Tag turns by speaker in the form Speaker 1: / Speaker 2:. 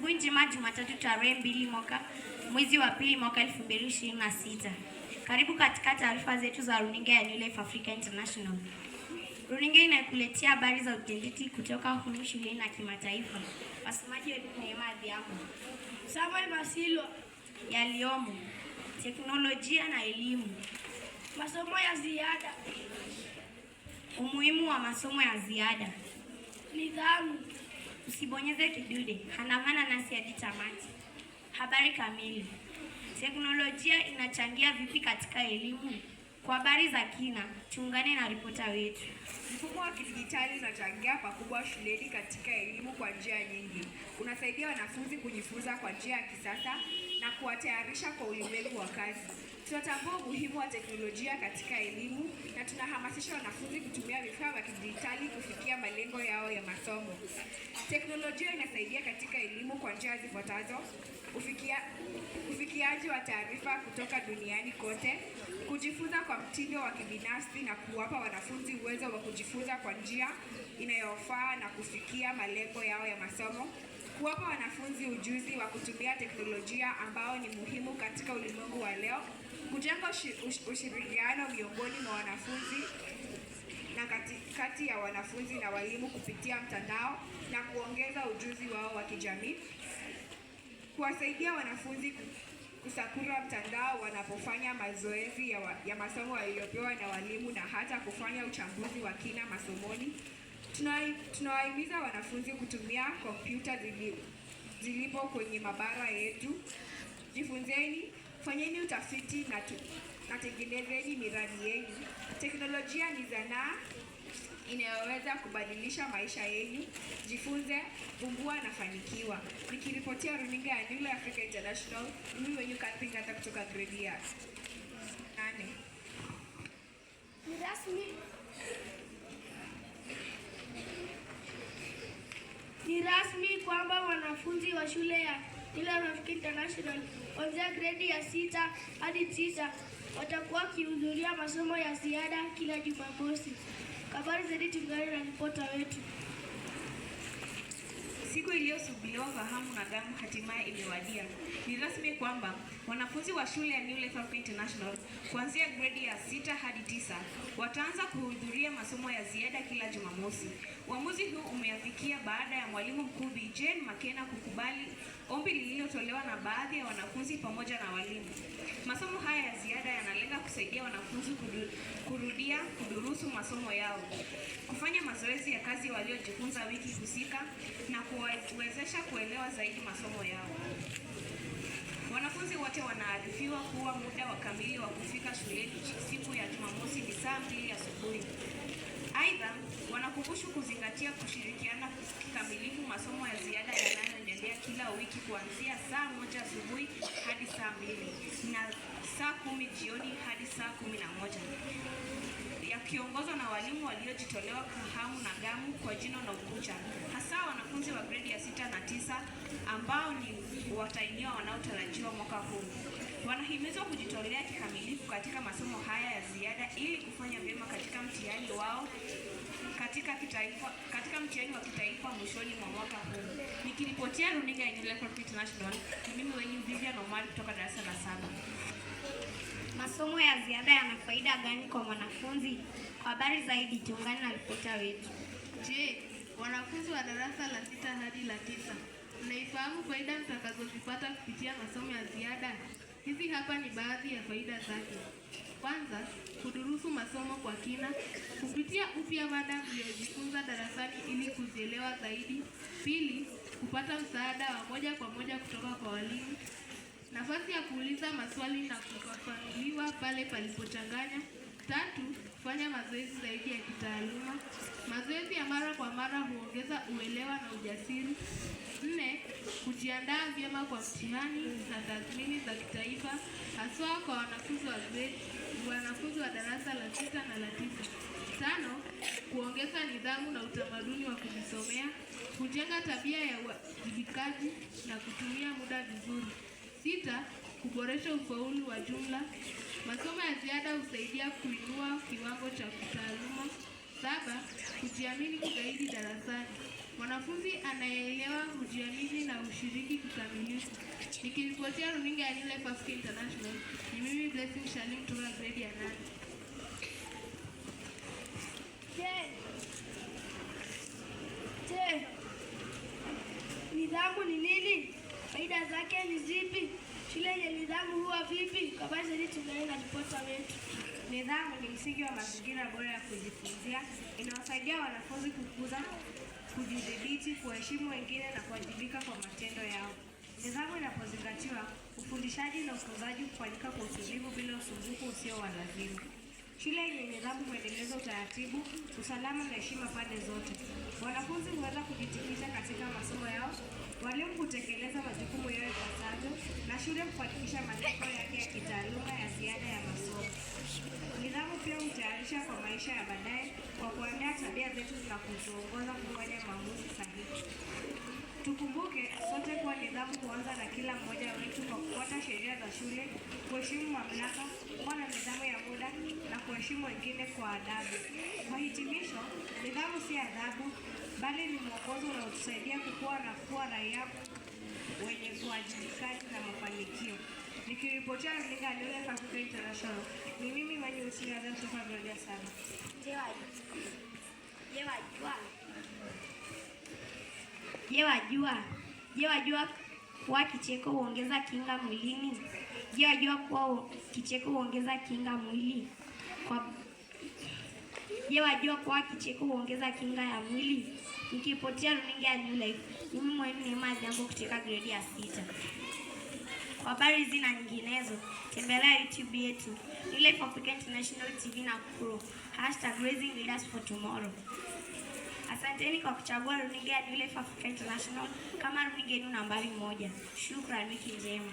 Speaker 1: Asubuhi njema, Jumatatu tarehe 2 mwaka mwezi wa pili mwaka 2026. Karibu katika taarifa zetu za runinga ya New Life Africa International. Runinga inakuletea habari za utendeti kutoka humu shuleni na kimataifa. Wasomaji wetu Neema Adhiambo,
Speaker 2: Samuel Masilwa.
Speaker 1: Yaliyomo: teknolojia na elimu,
Speaker 2: masomo ya ziada,
Speaker 1: umuhimu wa masomo ya ziada,
Speaker 2: nidhamu.
Speaker 1: Usibonyeze kidude, andamana nasi hadi tamati. Habari kamili. Teknolojia inachangia vipi katika elimu? Kwa habari za kina, tuungane na ripota wetu.
Speaker 3: Mfumo wa kidijitali unachangia pakubwa shuleni katika elimu kwa njia nyingi. Unasaidia wanafunzi kujifunza kwa njia ya kisasa na kuwatayarisha kwa ulimwengu wa kazi. Tunatambua umuhimu wa teknolojia katika elimu na tunahamasisha wanafunzi kutumia vifaa vya kidijitali kufikia malengo yao ya masomo. Teknolojia inasaidia katika elimu kwa njia zifuatazo: ufikiaji wa taarifa kutoka duniani kote, kujifunza kwa mtindo wa kibinafsi na kuwapa wanafunzi uwezo wa kujifunza kwa njia inayofaa na kufikia malengo yao ya masomo, kuwapa wanafunzi ujuzi wa kutumia teknolojia ambao ni muhimu katika ulimwengu wa leo, kujenga ushirikiano miongoni mwa wanafunzi na kati ya wanafunzi na walimu kupitia mtandao na kuongeza ujuzi wao wa kijamii, kuwasaidia wanafunzi kusakura mtandao wanapofanya mazoezi ya masomo waliyopewa na walimu na hata kufanya uchambuzi wa kina masomoni. Tunawahimiza wanafunzi kutumia kompyuta zilipo kwenye maabara yetu. Jifunzeni, fanyeni utafiti na tengenezeni miradi yenu. Teknolojia ni zanaa inayoweza kubadilisha maisha yenu. Jifunze, vumbua na fanikiwa. Nikiripotia runinga ya New Life Africa International, mimi wenyu Catherine Ngata kutoka grade ya 8.
Speaker 2: Ni rasmi kwamba wanafunzi wa shule ya New Life Africa International kuanzia gredi ya 6 hadi 9 watakuwa wakihudhuria masomo ya ziada kila Jumamosi. Habari zaidi tuungane na ripota wetu.
Speaker 4: Siku iliyosubiriwa kwa hamu na gamu hatimaye imewadia. Ni rasmi kwamba wanafunzi wa shule ya New Life Africa International kuanzia gredi ya 6 hadi 9 wataanza kuhudhuria masomo ya ziada kila Jumamosi. Uamuzi huu umeafikia baada ya mwalimu mkuu Bi Jane Makena kukubali ombi lililotolewa na baadhi ya wanafunzi pamoja na walimu. Masomo haya ya ziada yanalenga kusaidia wanafunzi kurudia kudurusu masomo yao, kufanya mazoezi ya kazi waliojifunza wiki husika na kuwawezesha kuelewa zaidi masomo yao. Wanafunzi wote wanaarifiwa kuwa muda wa kamili wa kufika shuleni siku ya Jumamosi ni saa 2 asubuhi. Aidha, wanakumbushwa kuzingatia kushirikiana kikamilifu masomo ya ziada yanayoendelea kila wiki kuanzia saa 1 asubuhi hadi saa 2 na saa 10 jioni hadi saa 11, yakiongozwa na walimu waliojitolewa kwa hamu na gamu kwa jino na ukucha, hasa wanafunzi wa gredi ya 6 na 9 ambao ni watahiniwa wanaotarajiwa mwaka huu. Wanahimizwa kujitolea kikamilifu katika masomo haya ya ziada ili kufanya vyema katika mtihani wao katika mtihani wa kitaifa mwishoni mwa mwaka huu. Nikiripotia runinga ya New Life Africa International, ni mimi wenyu Vivian Omar kutoka darasa la 7.
Speaker 1: Masomo ya ziada yana faida gani kwa mwanafunzi? Kwa habari zaidi tuungane na ripota wetu.
Speaker 5: Je, wanafunzi wa darasa la 6 hadi la 9, mnaifahamu faida mtakazozipata kupitia masomo ya ziada? Hizi hapa ni baadhi ya faida zake. Kwanza, kudurusu masomo kwa kina, kupitia upya mada mliojifunza darasani ili kuzielewa zaidi. Pili, kupata msaada wa moja kwa moja kutoka kwa walimu. Nafasi ya kuuliza maswali na kufafanuliwa pale palipochanganya. Tatu, kufanya mazoezi zaidi ya kitaaluma. Mazoezi ya mara kwa mara huongeza uelewa na ujasiri. 4, kujiandaa vyema kwa mtihani na tathmini za kitaifa, haswa kwa wanafunzi wa darasa la 6 na la 9. 5, kuongeza nidhamu na utamaduni wa kujisomea, kujenga tabia ya uwajibikaji na kutumia muda vizuri. 6, kuboresha ufaulu wa jumla. Masomo ya ziada husaidia kuinua kiwango cha kitaaluma. 7, kujiamini zaidi darasani. Mwanafunzi anayeelewa hujiamini na hushiriki kikamilifu. Nikiripotia runinga ya New Life Africa International, ni mimi Blessing Shalim kutoka gredi ya 8.
Speaker 2: Je, nidhamu ni nini? Faida zake ni zipi? Shule yenye nidhamu huwa vipi? Kwa habari zaidi tuungane na ripota wetu.
Speaker 6: Nidhamu ni msingi wa mazingira bora ya kujifunzia. Inawasaidia wanafunzi kukuza kujidhibiti, kuheshimu wengine na kuwajibika kwa matendo yao. Nidhamu inapozingatiwa, ufundishaji na ufunzaji hufanyika kwa utulivu bila usumbufu usio wa lazima. Shule yenye nidhamu huendeleza utaratibu, usalama na heshima pande zote. Wanafunzi huweza kujikita katika masomo yao, walimu hutekeleza majukumu yao ipasavyo, na shule kufanikisha malengo yake ya kitaaluma ya ziada ya masomo. Nidhamu pia hutayarisha kwa maisha ya baadaye kwa kuandaa tabia zetu na kutuongoza kufanya maamuzi sahihi. Tukumbuke sote kuwa nidhamu huanza na kila mmoja wetu kwa kufuata sheria za shule, kuheshimu mamlaka, kuwa na nidhamu ya muda na kuheshimu wengine kwa adabu. Kwa hitimisho, nidhamu si adhabu, bali ni mwongozo unaotusaidia kukua na kuwa raia wenye uwajibikaji na mafanikio. Nikiripotia runinga ya New Life Africa International, ni mimi Manyi Usingaza kutoka gredi ya 7.
Speaker 1: Je, wajua? Je, wajua? Je, wajua kuwa kicheko huongeza kinga mwilini? Je, wajua kuwa kicheko huongeza kinga mwili? Kwa Je, wajua kuwa kicheko huongeza kinga ya mwili? Nikiripotia runinga ya New Life, mimi mwalimu Neema Adhiambo kutoka gredi ya 6. Kwa habari hizi na nyinginezo, tembelea YouTube yetu New Life Africa International TV Nakuru, #RaisingLeadersForTomorrow. Asanteni kwa kuchagua runinga ya New Life Africa International kama runinga yenu nambari 1. Shukran, wiki njema.